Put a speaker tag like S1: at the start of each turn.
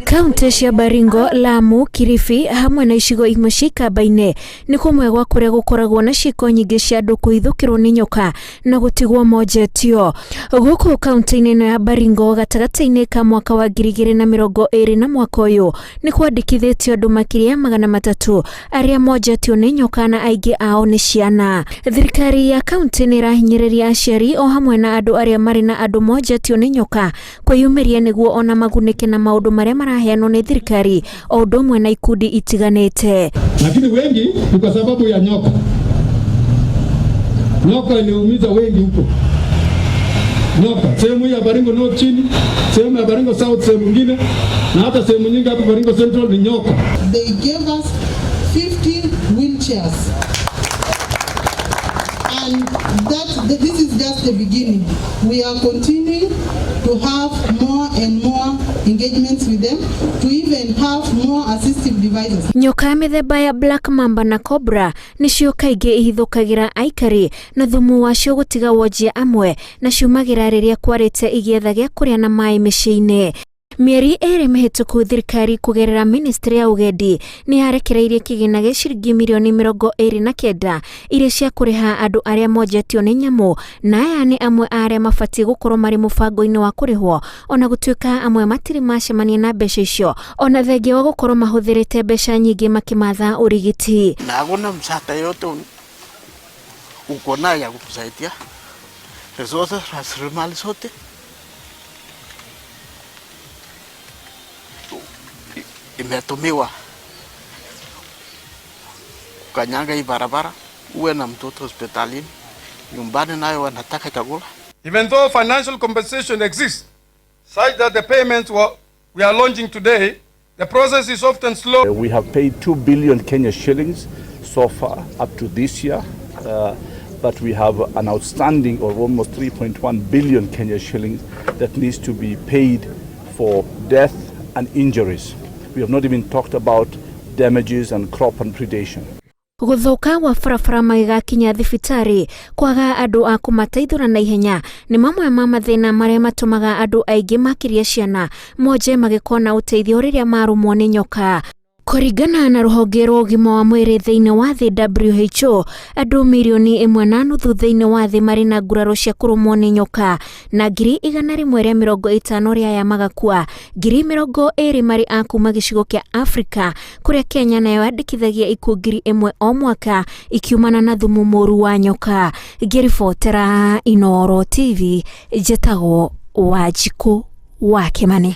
S1: Kaunti cia Baringo, Lamu, Kilifi hamwe na icigo imwe cia ikamba-inĩ nĩ kũmwe gwa kũrĩa gũkoragwo na ciĩko nyingĩ cia andũ kũhithũkĩrwo nĩ nyoka na gũtigwo monjetio. Gũkũ kaunti-inĩ ĩno ya Baringo gatagatĩ-inĩ ka mwaka wa 2020 na mwaka ũyũ nĩ kwandĩkithĩtio andũ makĩria ya 300 arĩa monjetio nĩ nyoka na aingĩ ao nĩ ciana. Thirikari ya kaunti nĩ ĩrahinyĩrĩria aciari o hamwe na andũ arĩa marĩ na andũ monjetio nĩ nyoka kwĩyumĩria nĩguo ona magunĩke na maũndũ marĩa maraheanwo nĩ thirikari o ũndũ ũmwe na ikundi itiganĩte.
S2: Lakini wengi ni kwa sababu ya nyoka. Nyoka iliumiza wengi huko. Nyoka sehemu hii ya Baringo North chini, sehemu ya Baringo South, sehemu nyingine na hata sehemu nyingi hapa Baringo Central ni nyoka.
S3: They gave us 50 wheelchairs. And this is just the beginning. We are continuing to have more and more engagements with them, to even have more assistive devices.
S1: Nyoka ya mĩthemba ya Black Mamba na Cobra nĩcio kaingĩ ihithũkagĩra aikari na thumu wacio gũtiga wonjia amwe na ciumagĩra rĩrĩa kwarĩte igĩetha gĩa kũrĩa na maĩ mĩciĩ-inĩ. Mĩeri 2 mĩhĩtũku thirikari kũgerera ministry ya ũgendi nĩ yarekereirie kĩgĩna gĩa ciringi mirioni 29 iria cia kũrĩha andũ arĩa monjetio nĩ nyamũ, na aya nĩ amwe a arĩa mabatiĩ gũkorwo marĩ mũbango-inĩ wa kũrĩhwo, ona gũtuĩka amwe matirĩ macemania na mbeca icio, ona thengia wa gũkorwo mahũthĩrĩte mbeca nyingĩ makĩmatha ũrigiti.
S4: Na hakuna msaada yote uko nayo ya kutusaidia, resources, rasilimali zote imetumiwa kukanyanga hii barabara, uwe na mtoto hospitalini, nyumbani nayo wanataka chakula.
S2: Even though financial compensation exists, such that the payments we are launching today, the process is often slow.
S5: We have paid 2 billion Kenya shillings so far up to this year, but we have an outstanding of almost 3.1 billion Kenya shillings that needs to be paid for death and injuries. We have not even talked about damages and crop and predation.
S1: Gũthũka gwa barabara magĩgakinya thibitarĩ, kwaga andũ a kũmateithũra na ihenya nĩ mamwe ma mathĩna marĩa matũmaga andũ aingĩ makĩria ciana monje magĩkona ũteithio rĩrĩa marũmwo nĩ nyoka. Kũringana na rũhonge rwa ũgima wa mwĩrĩ thĩinĩ wa thĩ WHO, andũ mirioni 1.5 thĩinĩ wa thĩ marĩ na nguraro cia kũrũmwo nĩ nyoka na 150,000 rĩa aya magakua, 20,000 marĩ a kuma gĩcigo kĩa Afrika, kũrĩa Kenya nayo yandĩkithagia ikuũ 1,000 o mwaka ikiumana na thumu mũru wa nyoka. Ngĩribotera Inooro TV, njĩtagwo Wanjikũ wa Kĩmani.